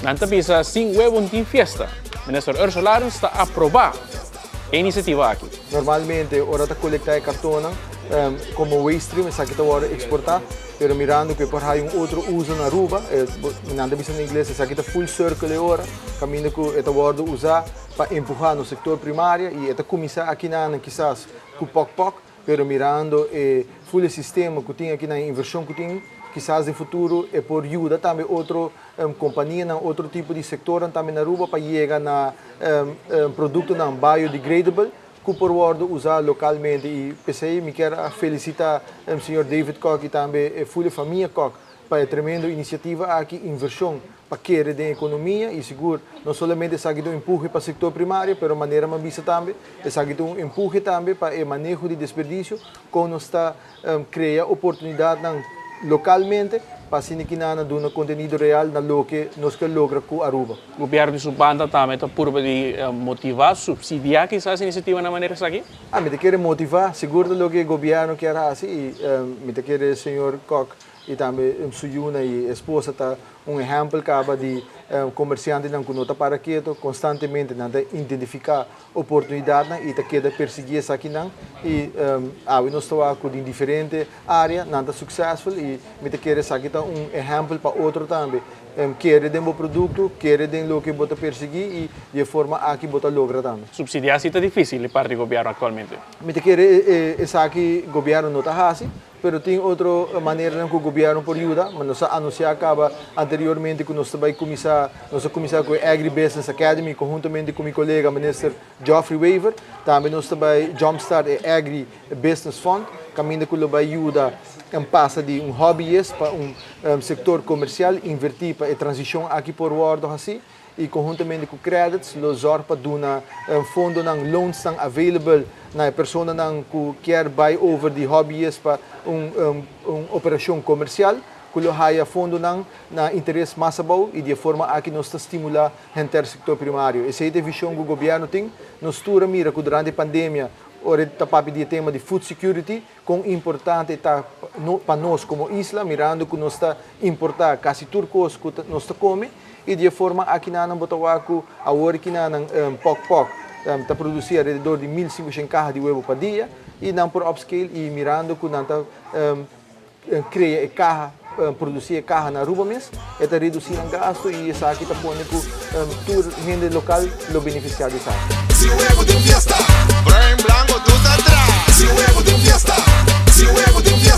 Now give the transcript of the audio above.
Nan ta bisa sin webo no tin fiesta. Minister Ursula Arends ta aproba e iniciativa aki. Normalmente ora ta colecta e cartonnan como waste stream esaki ta wordo exporta, pero mirando cu e por haya un otro uso na Aruba, nan ta bisa na ingles esaki ta full circle e ora, caminda cu e ta wordo usa pa empuha nos sector primaria y e ta cuminsa akinan kisas cu pok pok, pero mirando e full e sistema cu tin akinan, e inversion cu tin, kisas den futuro e por yuda tambe otro companianan, otro tipo di sectornan tambe na Aruba pa yega na productonan biodegradable cu por wordo usa localmente. Y p'esey mi kier a felicita señor David Kock y tambe e full e famia Kock pa e tremendo iniciativa aki, inversion pa kere den economia y sigur no solamente esaki ta un empuje pa sector primario, pero manera mi a bisa tambe, esaki ta un empuje tambe pa e maneho di desperdicio con nos ta crea oportunidadnan localmente pa asina kinan duna contenido real na loke nos ke logra cu Aruba. Gobierno di su banda tambe ta purba di motiva, subsidia kisas iniciativa na manera esaki? Ah, mi ta kere motiva, sigur ta loke gobierno kier haci y mi ta kere señor Kock y tambe su yuna y esposa ta un ehempel caba di comerciantenan cu no ta para keto, constantemente nan ta identifica oportunidadnan y ta keda persigui esakinan y awe nos ta wak cu den diferente area nan ta successful y mi ta kere esaki ta un ehempel pa otro tambe. Kere den bo producto, kere den loke bo ta persigui y di e forma aki bo ta logra tambe. Subsidia si ta dificil di parti gobierno actualmente. Mi ta kere esaki gobierno no ta haci, Pero tin otro maneranan ku gobièrnu por yuda. Ma nos a anunsiá kaba anteriormente ku nos ta bai kuminsá, nos a kuminsá ku e Agri Business Academy konhuntamente ku mi kolega Minister Geoffrey Wever. Tambe nos ta bai jumpstart e Agri Business Fund, kaminda ku lo bai yuda en pasa di un hobbyist pa un sektor komersial, invertí pa e transishon aki por wòrdu hasí. y conhuntamente cu credits lo zorg pa duna fondonan, loansnan available na e personanan cu kier bay over di hobbyist pa un un operacion comercial cu lo haya fondonan na interes mas abou y di e forma aki nos ta stimula henter sector primario. Esey ta e vision cu gobierno tin. Nos tur a mira cu durante e pandemia ora e ta papia di e tema di food security con importante ta pa nos como isla mirando cu nos ta importa casi tur cos cu nos ta come y di e forma aki nan bo ta wak cu awor aki nan pok pok ta produci alrededor di 1500 caha di huevo pa dia y nan por upscale y mirando cu nan ta crea e caha produci e caha na Aruba mes e ta reduci nan gasto y esaki ta pone cu tur hende local lo beneficia di esaki. Si huevo den fiesta. Bruin, blanco, tur ta tras. Si huevo den fiesta. Si huevo den fiesta.